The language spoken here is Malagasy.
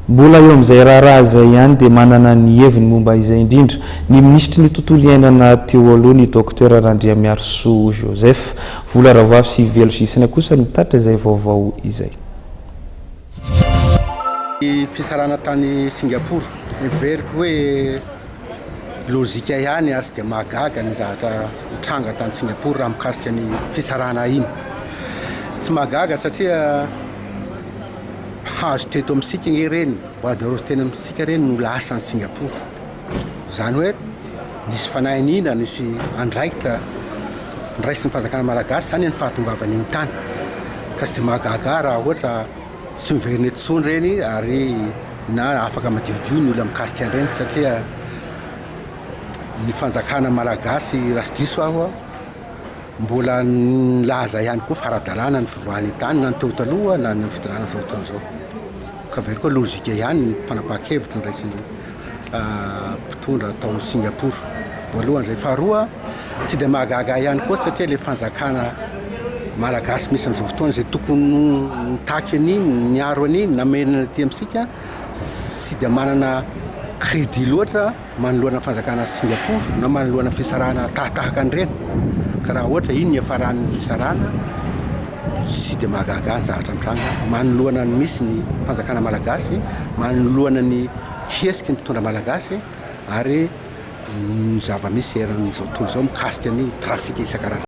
Mbola eo amin'izay raharaha izay ihany dia manana ny heviny momba izay indrindra ny minisitry ny tontolo iainana teo aloha, ny Docteur Randriamiarisoa Joseph. Vola Ravoavy sy Velo Gisina kosa no mitatitra izay vaovao izay. Ny fisarahana tany Singapour, heveriko hoe lojika ihany ary tsy dia mahagaga ny zavatra nitranga tany Singapour raha mikasika ny fisarahana iny. Tsy mahagaga satria hazo teto amintsika nge ireny, bois de rose teny amintsika ireny no lasa any Singapour. Izany hoe nisy fanahiniana, nisy andraikitra niraisin'ny fanjakana malagasy izany ny fahatongavan'iny tany. Ka tsy dia mahagaga ahy raha ohatra tsy miverina eto intsony ireny ary na afaka madiodio ny olona mikasika an'ireny satria ny fanjakana malagasy raha tsy diso aho mbola nilaza ihany koa fa ara-dalàna ny fivoahan'ny tany na ny teo taloha na ny fitondrana amin'izao fotoana izao. Ka averiko hoe lojika ihany ny fanapahan-kevitra noraisin'ny mpitondra tao Singapour. Voalohany izay. Faharoa, tsy dia mahagaga ahy ihany koa satria ilay fanjakana malagasy misy amin'izao fotoana izay tokony nitaky an'iny, niaro an'iny, namerina aty amintsika, tsy dia manana crédit loatra manoloana fanjakana Singapour na manoloana fisarahana tahatahaka an'ireny. Ka raha ohatra iny ny hiafaran'ny fisarahana, tsy dia mahagaga ahy ny zavatra mitranga manoloana ny misy ny fanjakana malagasy, manoloana ny fihetsiky ny mpitondra malagasy ary ny zava-misy eran'izao tontolo izao mikasika ny trafika isan-karazany.